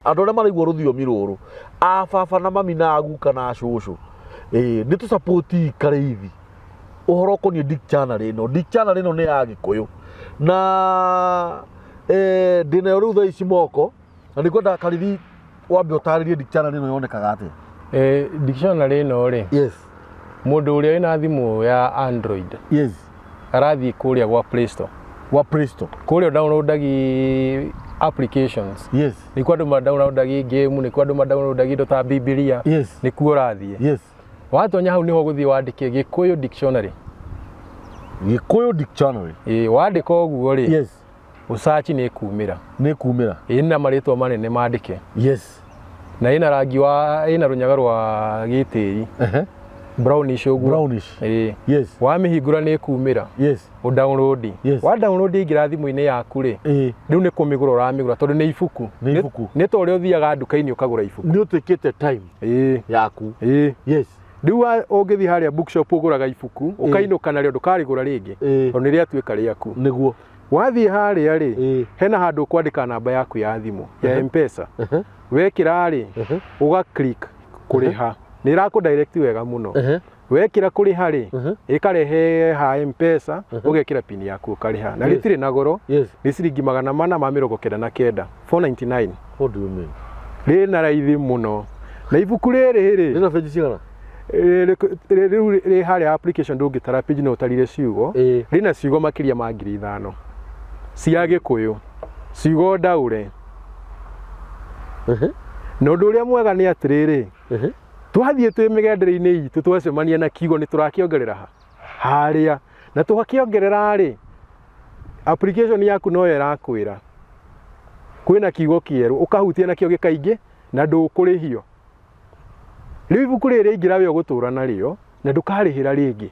Andũ arĩa maraigua rũthiomi rũrũ, a baba na mami na aguka na cũcũ, ĩĩ nĩ tũ support Karĩithi ũhoro ũkoniĩ dictionary ĩno. Dictionary ĩno nĩ ya Gĩkũyũ na ndĩnayo rĩu thaa ici moko, na nĩ ngwenda Karĩithi wambe ũtarĩrie dictionary ĩno yonekaga atĩa? Dictionary ĩno rĩ, mũndũ ũrĩa wĩna thimũ ya Android arathiĩ kũrĩa gwa Play Store. Gwa Play Store. Kũrĩa downloadagi applications. Nĩkuo andũ ma downloadagi game, nĩkuo andũ ma downloadagi indo ta Bibilia. Nĩkuo ũrathiĩ. Watonya hau nĩho ũgũthiĩ wandĩke Gĩkũyũ Dictionary. Gĩkũyũ Dictionary. Ĩĩ, wandĩka ũguo rĩ, ũsearch nĩ ĩkumĩra. Nĩ ĩkumĩra. Ĩna marĩtwa manene mandĩke. Na ĩna rangi wa, ĩna rũnyaga rwa gĩtĩri. Brownish ũguo. Brownish. Ĩĩ. Wamĩhingũra nĩ ĩkumĩra. Ũ download. Wa download yaingĩra thimũ-inĩ yaku rĩ, rĩu nĩ kũmĩgũra ũramĩgũra tondũ nĩ ibuku. Nĩ ibuku. Nĩ ta ũrĩa ũthiaga nduka-inĩ ũkagũra ibuku. Nĩ ũtuĩkĩte time yaku. Rĩu ũngĩthiĩ harĩa bookshop ũgũraga ibuku, ũkainũka narĩo ndũkarĩgũra rĩngĩ. Tondũ nĩ rĩatuĩka rĩaku. Nĩguo. Wathiĩ harĩa rĩ, hena handũ ũkwandĩka namba yaku ya thimũ ya M-Pesa. Wekĩra rĩ, ũga click kũrĩha. Nĩ ĩrakũ direct wega mũno. Wekĩra kũrĩha rĩ, ĩkarehe ha M-Pesa, ũgekĩra pin yaku ũkarĩha. Na rĩtirĩ na goro, nĩ ciringi 499, 499. What do you mean? Rĩna raithi mũno. Na ibuku rĩrĩ rĩ, Rĩna page cigana? Rĩu rĩ harĩa application ndũngĩtara page no ũtarire ciugo. Rĩna ciugo makĩria ma 5,000 cia Gĩkũyũ, ciugo ndaũre. Na ũndũ ũrĩa mwega nĩ atĩrĩrĩ, twathiĩ twĩ mĩgendere-inĩ itũ twacemania na kiugo nĩ tũrakĩongerera ha harĩa, na twakĩongerera rĩ, application yaku noyo ĩrakwĩra kwĩna kiugo kĩerũ, ũkahutia nakĩo gĩkaingĩ na ndũkũrĩhio. Rĩu ibuku rĩrĩ rĩaingĩra we ũgũtũra narĩo na ndũkarĩhĩra rĩngĩ.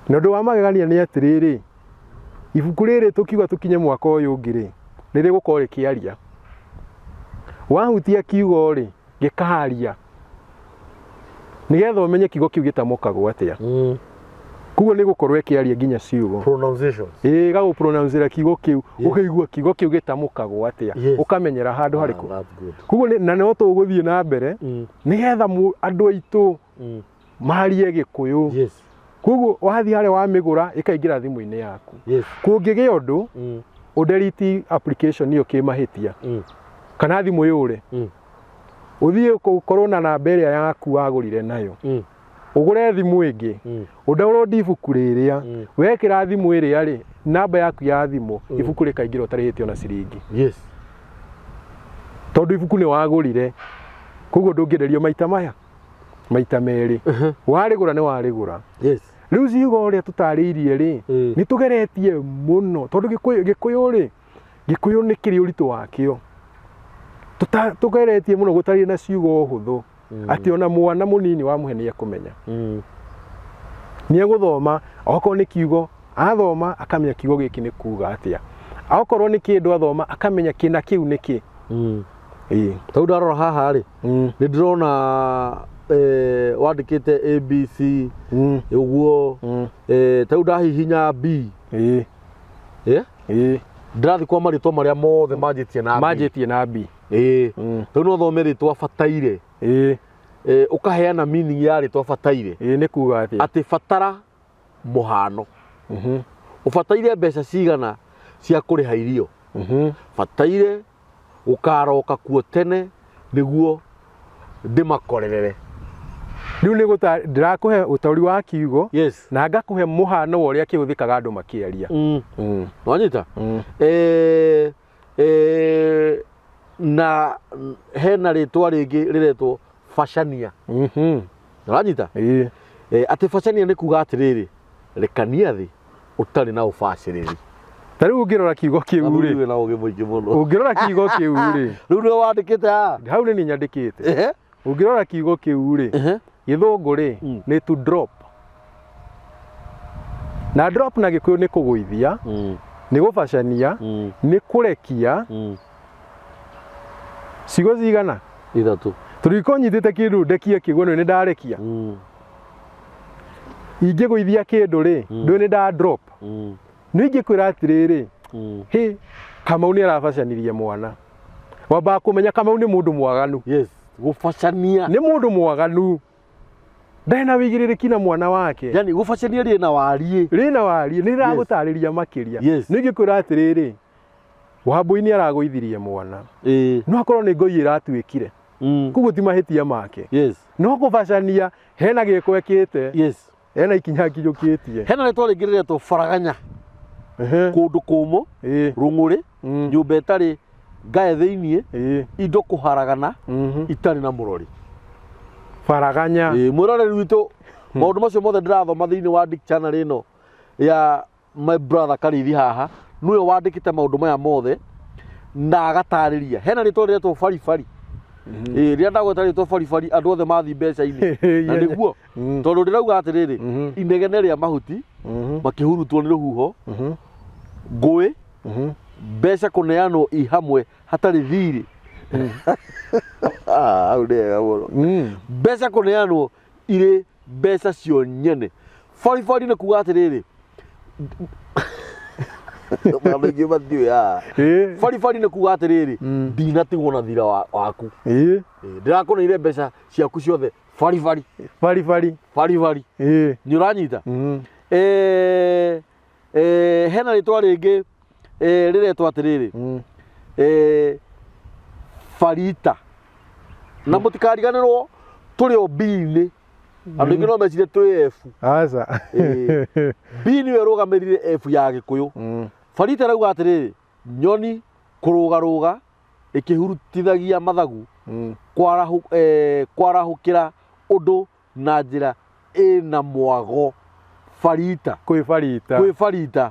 Na ũndũ wa magegania nĩ atĩrĩrĩ, ibuku rĩrĩ tũkiuga tũkinye mwaka ũyũ ũngĩ rĩ, nĩ rĩgũkorwo rĩkĩaria. Wahutia kiugo rĩ, gĩkaria nĩgetha ũmenye kiugo kĩu gĩtamũkagwo atĩa. Koguo nĩ gũkorwo ĩkĩaria nginya ciugo. Pronunciations. Ĩĩ, ĩgagũ-pronounce-ĩra kiugo kĩu, ũkaigua kiugo kĩu gĩtamũkagwo atĩa, ũkamenyera handũ harĩkũ. That's good. Koguo na no tũgũthiĩ na mbere nĩgetha andũ aitũ marie Gĩkũyũ. Koguo wathiĩ harĩa wamĩgũra ĩkaingĩra thimũ-inĩ yaku. Kũngĩgĩa ũndũ, ũdelete application ĩyo kĩmahĩtia, kana thimũ yũre, ũthiĩ ũkorwo na namba ĩrĩa yaku wagũrire nayo, ũgũre thimũ ĩngĩ, ũdownload ibuku rĩrĩa, wekĩra thimũ ĩrĩa rĩ, namba yaku ya thimũ, ibuku rĩkaingĩra ũtarĩhĩte ona ciringi. Tondũ ibuku nĩ wagũrire, koguo ndũngĩenderio maita maya, maita merĩ. Warĩgũra nĩ warĩgũra. Rĩu ciugo ũrĩa tũtarĩirie rĩ, nĩ tũgeretie mũno, tondũ Gĩkũyũ rĩ, Gĩkũyũ nĩ kĩrĩ ũritũ wakĩo. Tũgeretie mũno gũtarĩria na ciugo hũthũ, atĩ ona mwana mũnini wamũhe nĩ ekũmenya. Nĩ egũthoma, okorwo nĩ kiugo, athoma akamenya kiugo gĩkĩ nĩ kuga atĩa. Okorwo nĩ kĩndũ athoma akamenya kĩna kĩu nĩ kĩ. Ĩĩ. Tondũ ndarora haha rĩ, nĩ ndĩrona wandĩkĩte A B C, ũguo, tarĩu ndahihinya B. Ndĩrathiĩ kwa marĩtwa marĩa mothe manjĩtie na B. Manjĩtie na B. Tarĩu no thome rĩtwa bataire. Ũkaheana meaning ya rĩtwa bataire. Ĩĩ, nĩ kuga atĩa? Atĩ batara mũhano. Ũbataire mbeca cigana cia kũrĩha irio? Bataire gũkaroka kuo tene nĩguo ndĩmakorerere. Rĩu nĩ ndĩrakũhe ũtaũri wa kiugo, na ngakũhe mũhano wa ũrĩa kĩhũthĩkaga andũ makĩaria. Wanyita? Na hena rĩtwa rĩngĩ rĩretwo bacania. Wanyita? Atĩ bacania nĩ kuga atĩrĩrĩ, rekania thĩ ũtarĩ na ũbacĩrĩri. Ta rĩu ũngĩrora kiugo kĩu rĩ, Athuri na ũgĩ mũingĩ mũno. Ũngĩrora kiugo kĩu rĩ, Rĩu nĩwe wandĩkĩte haha? Hau nĩ niĩ nyandĩkĩte. Ũngĩrora kiugo kĩu rĩ, gĩthũngũ rĩ, nĩ to drop. Na drop na Gĩkũyũ nĩ kũgũithia, nĩ gũbacania, nĩ kũrekia. Ciugo cigana? Ithatũ. Tondũ ingĩkorwo nyitĩte kĩndũ ndekie kĩgwe nĩ ndarekia. Ingĩgũithia kĩndũ rĩ, ndũĩ nĩ nda drop. Nĩ ingĩkwĩra atĩrĩrĩ, hĩ, Kamau nĩ arabacanirie mwana. Wambaga kũmenya Kamau nĩ mũndũ mwaganu. Yes, gũbacania. Nĩ mũndũ mwaganu, ndarĩ na wĩigĩrĩrĩki na mwana wake. Yani gũbacania rĩ na wariĩ. Rĩna wariĩ nĩ rĩragũtarĩria makĩria. Yes. Nĩ ingĩkwĩra atĩrĩrĩ, Wambũi nĩ aragũithirie mwana, no akorwo nĩ ngoi ĩratuĩkire, koguo ti mahĩtia make. No kũbacania hena gĩko ekĩte, hena ikinya akinyũkĩtie. Hena rĩtwa rĩngĩ rĩretwo baraganya. Kũndũ kũmũ, rũng'ũrĩ, nyũmba ĩtarĩ ngae thĩiniĩ, indo kũharagana, itarĩ na mũrori. Baraganya. Mwĩroreri witũ, maũndũ macio mothe ndĩrathoma thĩinĩ wa dictionary ĩno ya my brother Karithi haha, nĩwe wandĩkĩte maũndũ maya mothe na agatarĩria. Hena rĩtwa rĩretwo baribari. Rĩrĩa ndagweta rĩtwa baribari andũ othe mathiĩ mbeca-inĩ. Na nĩguo, tondũ ndĩrauga atĩrĩrĩ, inegene rĩa mahuti makĩhurutwo nĩ rũhuho, ngũĩ, mbeca kũneanwo i hamwe hatarĩ thirĩ. Hau nĩ hega mũno. Mbeca kũneanwo irĩ mbeca cio nyene. Baribari nĩ kuga atĩrĩrĩ, maũndũ aingĩ matiũĩ haha. Baribari nĩ kuga atĩrĩrĩ, ndinatigwo na thira waku. Ndĩrakũneire mbeca ciaku ciothe baribari. Baribari. Baribari. Nĩ ũranyita? Hena rĩtwa rĩngĩ rĩretwo atĩrĩrĩ, Farita. Na mũtikariganĩrwo tũrĩ o B-inĩ. Andũ aingĩ no mecirie twĩ F. Aca. B nĩyo ĩrũgamĩrĩire F ya Gĩkũyũ. Farita ĩrauga atĩrĩrĩ, nyoni kũrũgarũga ĩkĩhurutithagia mathagu, kwarahũkĩra ũndũ na njĩra ĩna mwago. Farita. Kwĩ Farita. Kwĩ Farita.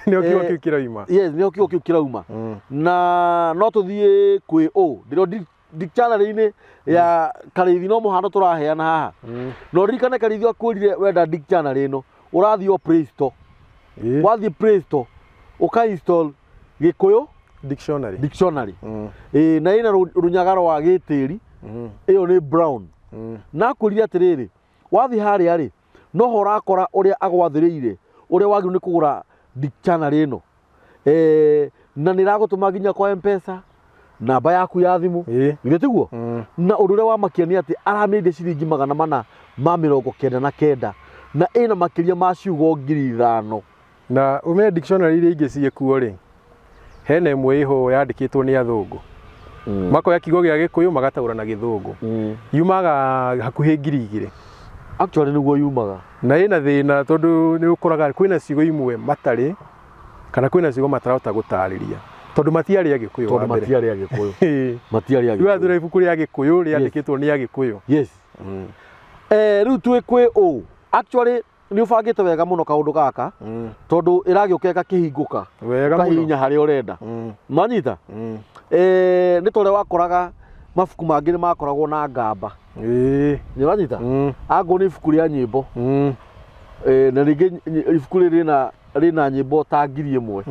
Nĩo kiugo kĩu kĩrauma. Yes, nĩo kiugo kĩu kĩrauma. Na no tũthiĩ kwĩ ũ. Ndĩro dictionary-inĩ ya Karĩithi no mũhano tũraheana haha. Na ũririkane Karĩithi akwĩrire wenda dictionary ĩno, ũrathiĩ o Play Store. Wathiĩ Play Store, ũka install Gĩkũyũ Dictionary. Dictionary. Na ĩna rũnyaga rwa gĩtĩri, ĩyo nĩ brown. Na akwĩrire atĩrĩrĩ, wathiĩ harĩa rĩ, no ho ũrakora ũrĩa agwathĩrĩire, ũrĩa wagĩrĩirwo nĩ kũgũra dictionary ĩno. Na nĩ ĩragũtũma nginya kwa M-Pesa, namba yaku ya thimũ. Githĩ tiguo? Na ũndũ ũrĩa wamakia nĩ atĩ aramĩendia ciringi 499, na ĩna makĩria ma ciugo 5,000. Na ũmenye dictionary iria ingĩ ciĩkuo rĩ, hena ĩmwe ĩho yandĩkĩtwo nĩ athũngũ. Makoya kiugo gĩa Gĩkũyũ magataũra na Gĩthũngũ. Yumaga hakuhĩ 2,000. Actually nĩguo yumaga. Na ĩna thĩna tondũ nĩ ũkoraga kwĩna ciugo imwe matarĩ kana kwĩna ciugo matarahota gũtarĩria tondũ matiarĩ Agĩkũyũ Tondũ wa mbere. matiarĩ Agĩkũyũ. Matiarĩ Rĩu Agĩkũyũ. athura ibuku rĩa Gĩkũyũ rĩandĩkĩtwo nĩ Agĩkũyũ. Yes. Rĩu twĩ kwĩ ũ. Actually nĩ ũbangĩte wega mũno kaũndũ gaka, tondũ ĩragĩũka ĩgakĩhingũka. Wega mũno. Ũkahihinya harĩa ũrenda. Manyita? Nĩ ta ũrĩa wakoraga mabuku mangĩ nĩ makoragwo na ngamba. Nĩ ũranyita? Angorwo nĩ ibuku rĩa nyĩmbo. Na rĩngĩ ibuku rĩrĩ rĩna nyĩmbo ta 1,000.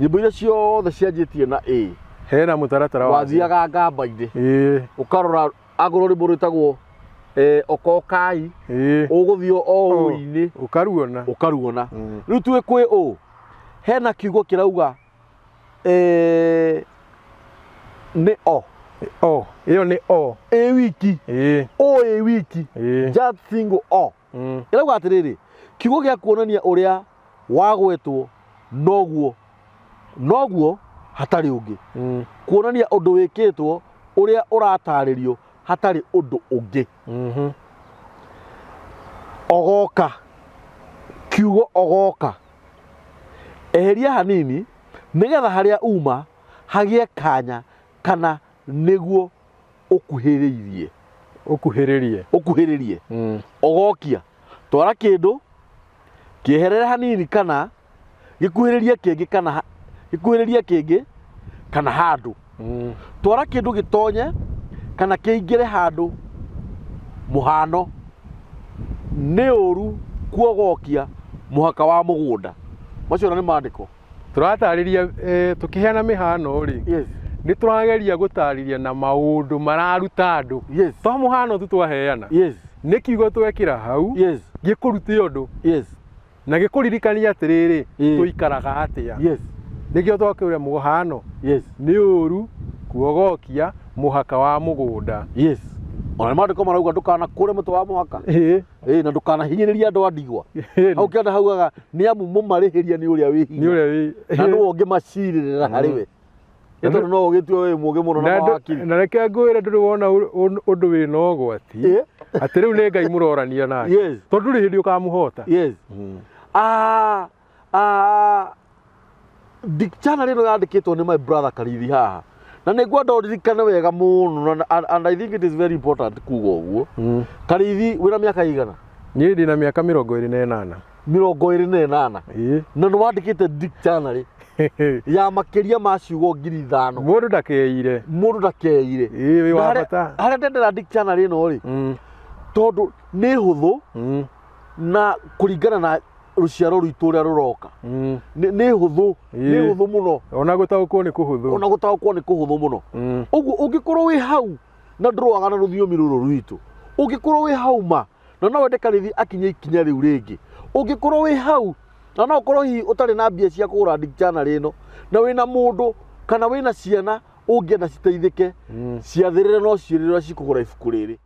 Nyĩmbo iria ciothe cianjĩtie na A. Hena mũtaratara wacio. Wathiaga ngamba-inĩ. Ũkarora angorwo rwĩmbo rwĩtagwo Okokai. Ũgũthiĩ o ũũ-inĩ. Ũkaruona. Ũkaruona. Rĩu twĩ kwĩ ũ. Hena kiugo kĩrauga nĩ o. O. Ĩyo nĩ o. Ĩ wiki. O ĩ wiki. Just single o. Ĩrauga atĩrĩrĩ, kiugo gĩa kuonania ũrĩa wagwetwo noguo noguo hatarĩ ũngĩ. Kuonania ũndũ wĩkĩtwo ũrĩa ũratarĩrio hatarĩ ũndũ ũngĩ. Ogoka. Kiugo ogoka. Eheria hanini nĩgetha harĩa uma hagĩe kanya kana nĩguo ũkuhĩrĩirie. Ũkuhĩrĩrie. Ũkuhĩrĩrie. Ogokia. Twara kĩndũ kĩeherere hanini kana gĩkuhĩrĩrie kĩngĩ kana gĩkuhĩrĩrie kĩngĩ kana handũ. Twara kĩndũ gĩtonye kana kĩingĩre handũ mũhano. Nĩ ũru kuogokia mũhaka wa mũgũnda. Macio nĩ maandĩko. Tũratarĩria tũkĩheana mĩhano rĩ. Yes. Nĩ tũrageria gũtarĩria na maũndũ mararuta andũ. Yes. To mũhano tu twaheana. Yes. Nĩ kiugo twekĩra hau. Yes. Gĩkũrute ũndũ. Yes. Na gĩkũririkania atĩrĩrĩ, tũikaraga atĩa. Yes. Nĩkĩo twakĩũria mũhano. Yes. Nĩ ũru Kuogokia mũhaka wa mũgũnda. Yes, ona maandĩko marauga ndũkanakũre mũtĩ wa mũhaka. Ĩĩ, na ndũkanahinyĩrĩrie andũ a ndigwa. Hau kĩanda haugaga nĩ amu mũmarĩhĩria nĩ ũrĩa wĩ Nĩ hinya ũrĩa wĩ na nĩwe ũngĩmacirĩrĩra harĩ we, nĩ tondũ no ũgĩtue wĩ mũũgĩ mũno na Na ndũ- mawakiri. Na reke ngwĩre, ndũrĩ wona ũndũ wĩna ũgwati atĩ rĩu nĩ Ngai mũrorania nake, tondũ ndũrĩ hĩndĩ ũkamũhota. Yes. Ah, ah, dictionary ĩno yandĩkĩtwo nĩ my brother Karithi haha, na nĩ ngwenda ũririkane wega mũno, and I think it is very important kuga ũguo. Karithi, wĩna mĩaka igana? Niĩ ndĩ na mĩaka 28. 28. Na nĩ wandĩkĩte dictionary ya makĩria ma ciugo 5,000. Mũndũ ndakeire. Mũndũ ndakeire. Ĩĩ, wĩ Na wa harĩa bata. Harĩa ndendera dictionary ĩno rĩ, tondũ nĩ hũthũ na kũringana na rũciaro rwitũ ũrĩa rũroka, nĩ hũthũ, nĩ hũthũ mũno. Ona gũtaũkwo nĩ kũhũthũ. Ona gũtaũkwo nĩ kũhũthũ mũno. Ũguo ũngĩkorwo wĩ hau na ndũrũaga na rũthiomi rũrũ rwitũ, ũngĩkorwo wĩ hau ma na no wende Karithi akinye ikinya rĩu rĩngĩ, ũngĩkorwo wĩ hau na no ũkorwo hihi ũtarĩ na mbia cia kũgũra dictionary ĩno, na wĩna mũndũ kana wĩna ciana ũngĩenda citeithĩke, ciathĩrĩre no ciĩrĩre cikũgũra ibuku rĩrĩ.